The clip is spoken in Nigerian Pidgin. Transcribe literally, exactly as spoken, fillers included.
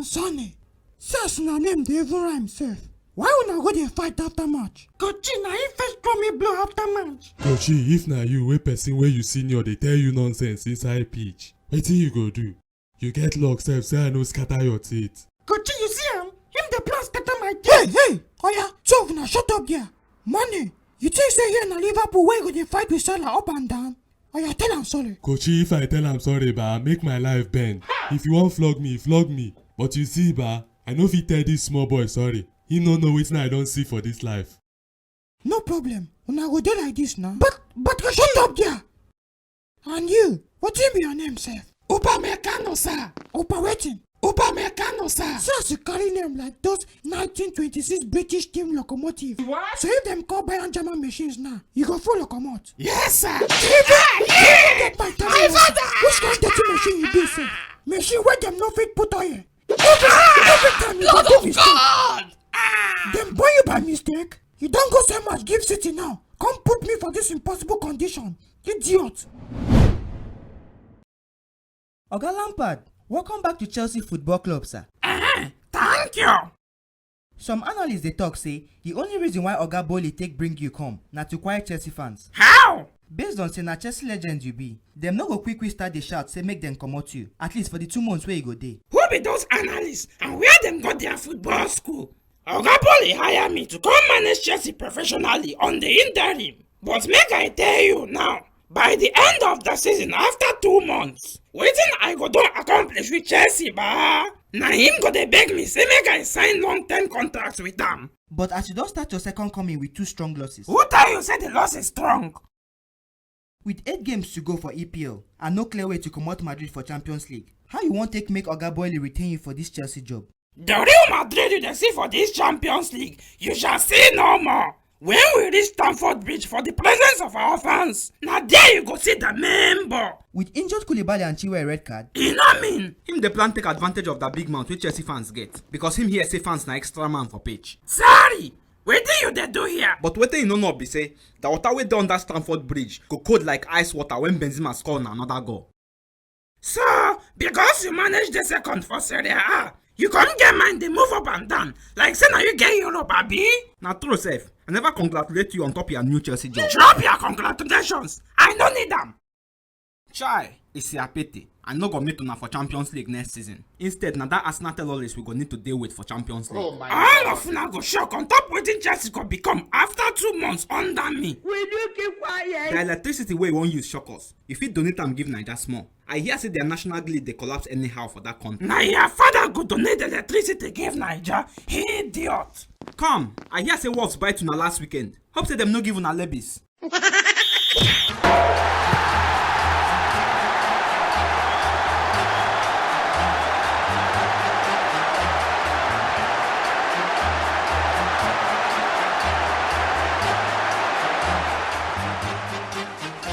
Sonny, see as una name dey even rhyme sef. Why una go dey fight after match? Kochi, na him first throw me blow after match. Kochi, if na you wey person wey you senior dey tell you nonsense inside pitch, wetin you go do? You get luck sef say I no scatter your teeth. Kochi, you see am? Him dey plan scatter my teeth. Hey, hey! Oya, two of una shut up there. Money, you think say here na Liverpool wey go dey fight with Salah up and down? Oya, tell am sorry. Kochi, if I tell am sorry, ba, make my life bend. If you wan flog me, flog me. But you see, ba, I no fit tell this small boy sorry. He no know wetin I don see for this life. No problem. Una go dey like this now. But, but, shut up there. And you, wetin be your name sef? Upamecano, sir. Upa wetin? Upamecano, sir. So as you carry name like those nineteen twenty-six British team locomotive, what? So if dem call Bayern German machines now, you go full locomotive. Yes, sir. Even, even get my time. My father! Which kind dirty machine you be sef? Machine wey dem no fit put oil. Every, every time you go do mistake, dem born you by mistake. You don go sell match give City now. Come put me for this impossible condition. Idiot. Oga Lampard, welcome back to Chelsea Football Club, sir. Eh, thank you. Some analysts dey talk say the only reason why Oga Boehly take bring you come na to quiet Chelsea fans. How? Based on say na Chelsea legend you be, dem no go quick quick start dey shout say make dem comot you, at least for the two months wey you go dey. Who be those analysts and where dem go their football school? Oga Boehly hire me to come manage Chelsea professionally on the interim. But make I tell you now, by the end of the season, after two months, wetin I go don accomplish with Chelsea, ba? Na him go dey beg me say make I sign long-term contract with am. But as you don start your second coming with two strong losses. Who tell you say the loss is strong? With eight games to go for E P L and no clear way to comot Madrid for Champions League, how you wan take make Oga Boehly retain you for this Chelsea job? The Real Madrid you dey see for this Champions League, you shall see no more. When we reach Stamford Bridge for the presence of our fans, na there you go see the main ball. With injured Koulibaly and Chilwell red card, e no mean. Him dey plan take advantage of that big mouth wey Chelsea fans get because him hear say fans na extra man for pitch. Sorry, wetin you dey do here? But wetin you no know be say the water wey dey under Stamford Bridge go cold like ice water when Benzema score na another goal. So, because you manage the second for Serie A, you come get mind dey move up and down like say na you get Europe, abi? Na true sef. I never congratulate you on top your new Chelsea job. Drop your congratulations. I no need am. Chai, it's a pity. I no go meet una for Champions League next season. Instead, na that Arsenal terrorist we go need to deal with for Champions League. Oh my God. All of una go shock on top wetin Chelsea go become after two months under me. Will you keep quiet? The electricity wey you wan use shock us, you fit donate am give Naija small. I hear say their national grid dey collapse anyhow for that country. Na your father go donate electricity give Naija, idiot. Come, I hear say wolves bite una last weekend. Hope say dem no give una lebies.